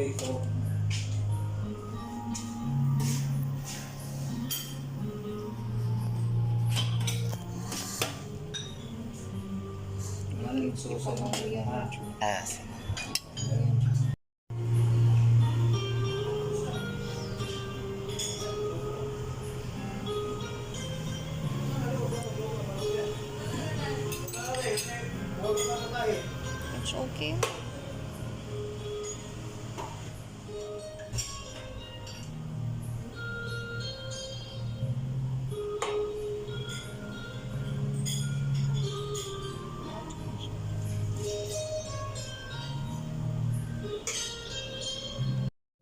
Potato. Ano sauce ha? Ah, It's okay.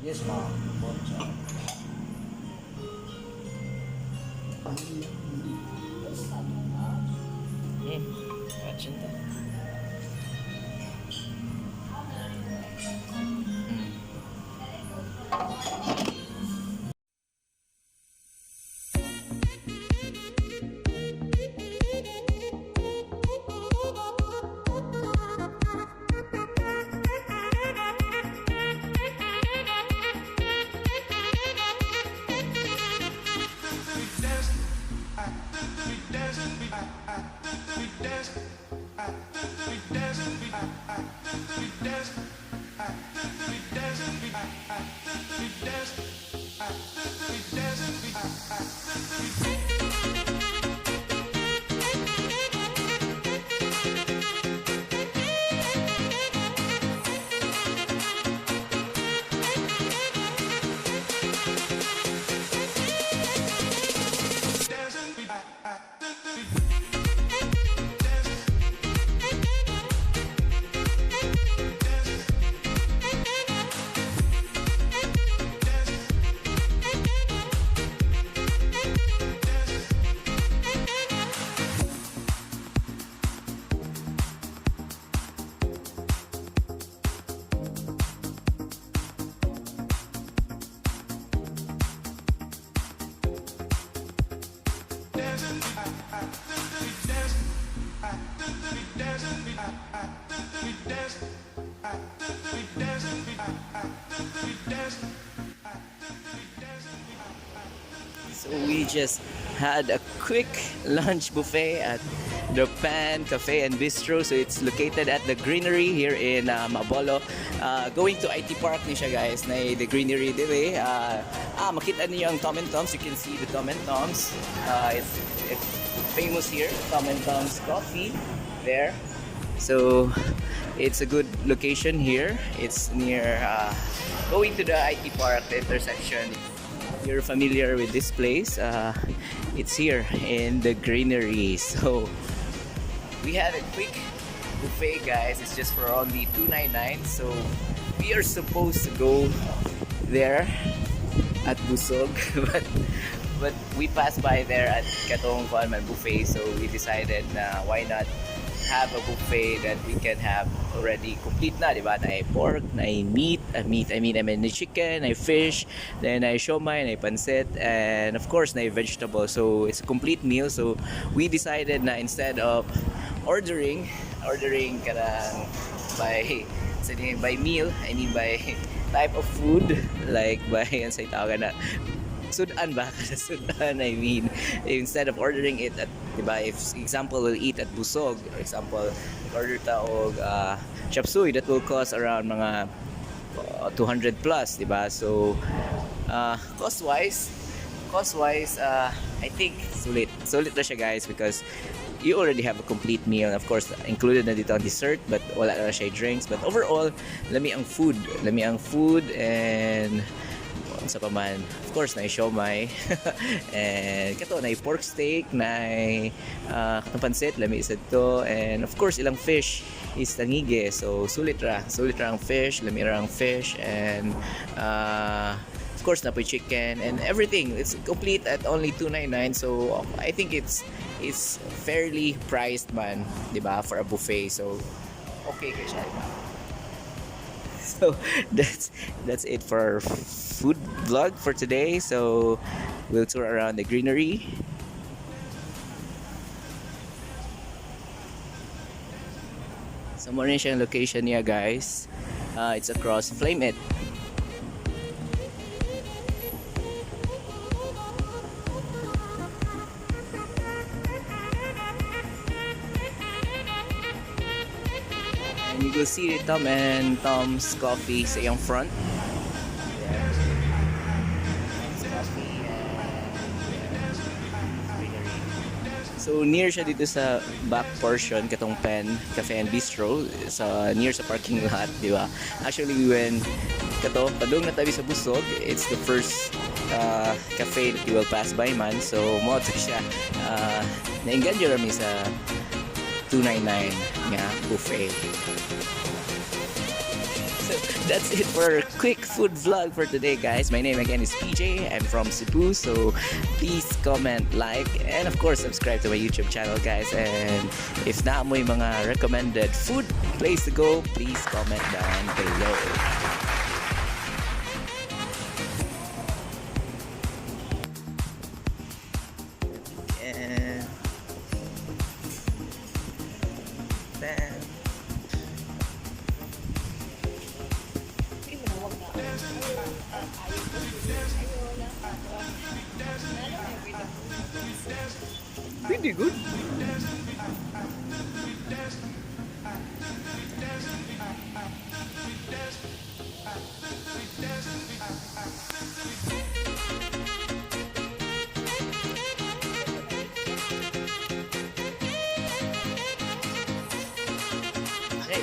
Yes, ma'am. Bonsa. Watching that. So we just had a quick lunch buffet at the Pan Cafe and Bistro. So it's located at the Greenery here in Mabolo. Going to IT Park ni siya, guys, na the Greenery dire. Makita niyo ang Tom and Tom's. You can see the Tom and Tom's. It's famous here, Tom and Tom's Coffee there. So it's a good location here. It's near going to the IT Park, the intersection. You're familiar with this place, it's here in the Greenery. So we had a quick buffet, guys. It's just for only 299. So we are supposed to go there at Busog, but we passed by there at Katong kuan man buffet, so we decided na why not have a buffet that we can have already complete na, di ba? Na pork, na meat, meat, I mean, na chicken, na fish, then na siomai, na pancit, and of course, na vegetable. So it's a complete meal. So we decided na instead of ordering kanang by sa by meal, I mean by type of food, like by ang say tawag na sudan ba sudan, I mean, instead of ordering it at, diba, if example we'll eat at Busog, for example, order ta og chop suey, that will cost around mga 200 plus, diba? So cost wise, I think sulit sulit na siya, guys, because you already have a complete meal. Of course, included na dito ang dessert, but wala na siya drinks. But overall, lami ang food, lami ang food, and sa pa man, of course, na siomai and kato na pork steak na katong pansit, lami sad to, and of course ilang fish is tangige. So sulit ra ang fish, lami ra ang fish, and of course napoy chicken and everything. It's complete at only 299. So I think it's fairly priced man, di ba, for a buffet. So okay kay siya, di ba? So that's it for our food vlog for today. So we'll tour around the Greenery. So mao na siyang location niya, guys. It's across Flame It. And you will see the Tom and Tom's Coffee sa iyang front. Yeah. Tom's Coffee and Greenery. So near siya dito sa back portion katong Pen Cafe and Bistro, sa near sa parking lot, di ba? Actually, when kato padung na tabi sa Busog, it's the first cafe that you will pass by man. So mao to siya. Nainganyo ra mi sa 299 nga buffet. So that's it for a quick food vlog for today, guys. My name again is PJ. I'm from Cebu. So please comment, like, and of course subscribe to my YouTube channel, guys. And if naa moy mga recommended food place to go, please comment down below. And then Hindi mo nawag na. Ayaw ko. Ayaw na. Lalo every day. Pretty good. Hey,